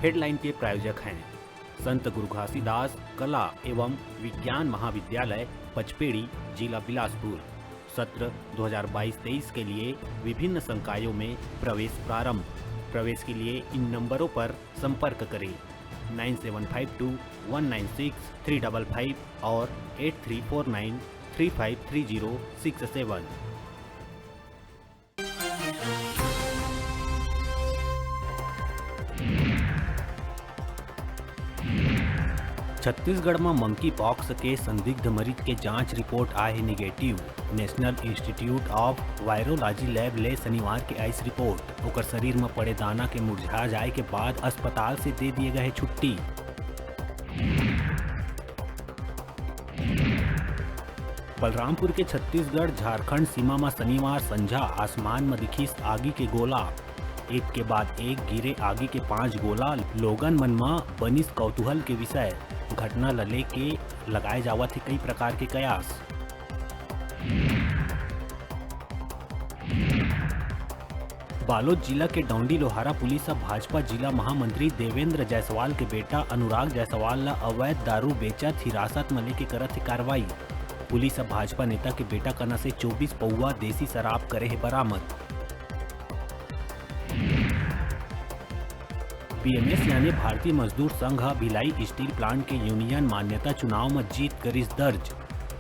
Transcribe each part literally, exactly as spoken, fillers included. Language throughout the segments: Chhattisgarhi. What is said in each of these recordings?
हेडलाइन के प्रायोजक हैं संत गुरु घासीदास कला एवं विज्ञान महाविद्यालय पचपेड़ी, जिला बिलासपुर। सत्र दो हज़ार बाईस तेईस के लिए विभिन्न संकायों में प्रवेश प्रारंभ। प्रवेश के लिए इन नंबरों पर संपर्क करें, nine seven five two one nine six three double five और eight three four nine three five three zero six seven. Chhattisgarh म मंकी पॉक्स के संदिग्ध मरीज के जांच रिपोर्ट आए हे negative. National institute of virology lab ले शनिवार के आइस रिपोर्ट। ओकर शरीर म पड़े दाना के मुरझा जाए के बाद अस्पताल से दे दिए गए हे छुट्टी। बलरामपुर के छत्तीसगढ़ झारखंड सीमा म शनिवार संझा आसमान म दिखिस आगी के गोला। एक के बाद एक गिरे आगी के पांच गोला, लोगन मन म बनिस कौतूहल के विषय। घटना ल लेके लगाए जावत हे कई प्रकार के कयास। बालोद जिला के डौंडी लोहारा पुलिस ह भाजपा जिला महामंत्री देवेंद्र जायसवाल के बेटा अनुराग जायसवाल ल अवैध दारू बेचत हिरासत म लेके करत हे कार्रवाई। पुलिस ह भाजपा नेता के बेटा कना से चौबीस पौवा देसी शराब करे हे बरामद। बीएमएस यानी भारतीय मजदूर संघ ह भिलाई स्टील प्लांट के यूनियन मान्यता चुनाव म जीत करिस दर्ज।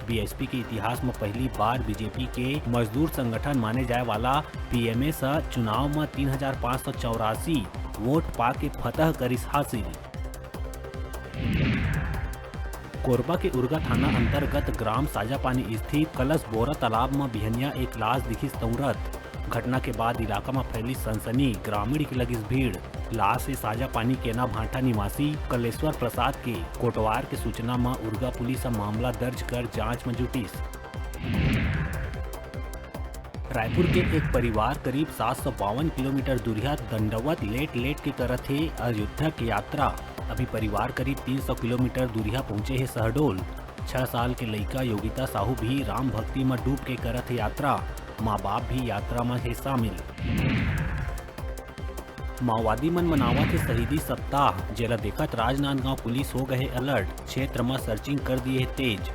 बीएसपी के इतिहास म पहली बार बीजेपी के मजदूर संगठन माने जाए वाला बीएमएस ह चुनाव म तीन हजार पाँच सौ चौरासी वोट पाके फतह करिस हासिल। कोरबा के उरगा थाना अंतर्गत ग्राम साजापानी स्थित कलश बोरा तालाब म बिहनिया एक लाश दिखिस तौरत। घटना के बाद इलाका म फैलिस सनसनी, ग्रामीण के लगिस भीड़। लाश हे साजापानी केना भांठा निवासी कलेश्वर प्रसाद के। कोटवार के सूचना म उरगा पुलिस ह मामला दर्ज कर जांच म जुटिस। रायपुर के एक परिवार करीब सात सौ बावन किलोमीटर दूरिहा दंडवत लेट लेट के करत हे अयोध्या के यात्रा। अभी परिवार करीब तीन सौ किलोमीटर दूरिहा पहुंचे हे शहडोल। छह साल के लइका योगिता साहू भी राम भक्ति म डूब के करत हे यात्रा। माँ बाप भी यात्रा म हे शामिल। माओवादी मन मनावत हे शहीदी सप्ताह, जेला देखत राजनांदगांव पुलिस हो गए हे अलर्ट, क्षेत्र म सर्चिंग कर दिए हे तेज।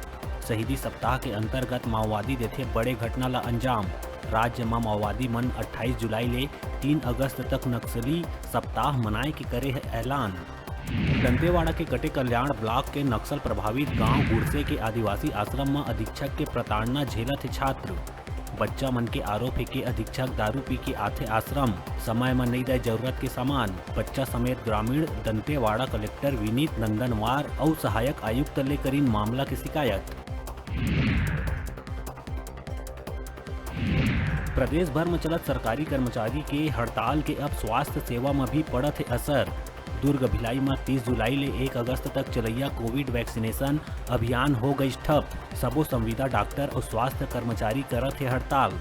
शहीदी सप्ताह के अंतर्गत माओवादी देथे बड़े घटना ला अंजाम। राज्य म माओवादी मन अट्ठाईस जुलाई ले तीन अगस्त तक नक्सली सप्ताह मनाए के करे हे ऐलान। दंतेवाड़ा के कटेकल्याण ब्लॉक के नक्सल प्रभावित गांव गुड़से के आदिवासी आश्रम म अधीक्षक के प्रताड़ना झेलत हे छात्र। बच्चा मन के आरोप हे कि अधीक्षक दारू पी के आथे आश्रम, समय म नइ दय जरूरत के सामान। बच्चा समेत ग्रामीण दंतेवाड़ा कलेक्टर विनीत नंदनवार अउ सहायक आयुक्त ले करिन मामला के शिकायत। प्रदेश भर म चलत सरकारी कर्मचारी के हड़ताल के अब स्वास्थ्य सेवा म भी पड़त हे असर। दुर्ग भिलाई म तीस जुलाई ले एक अगस्त तक चलइया कोविड वैक्सीनेशन अभियान हो गइस ठप। सबो संविदा डॉक्टर अउ स्वास्थ्य कर्मचारी करत हे हड़ताल।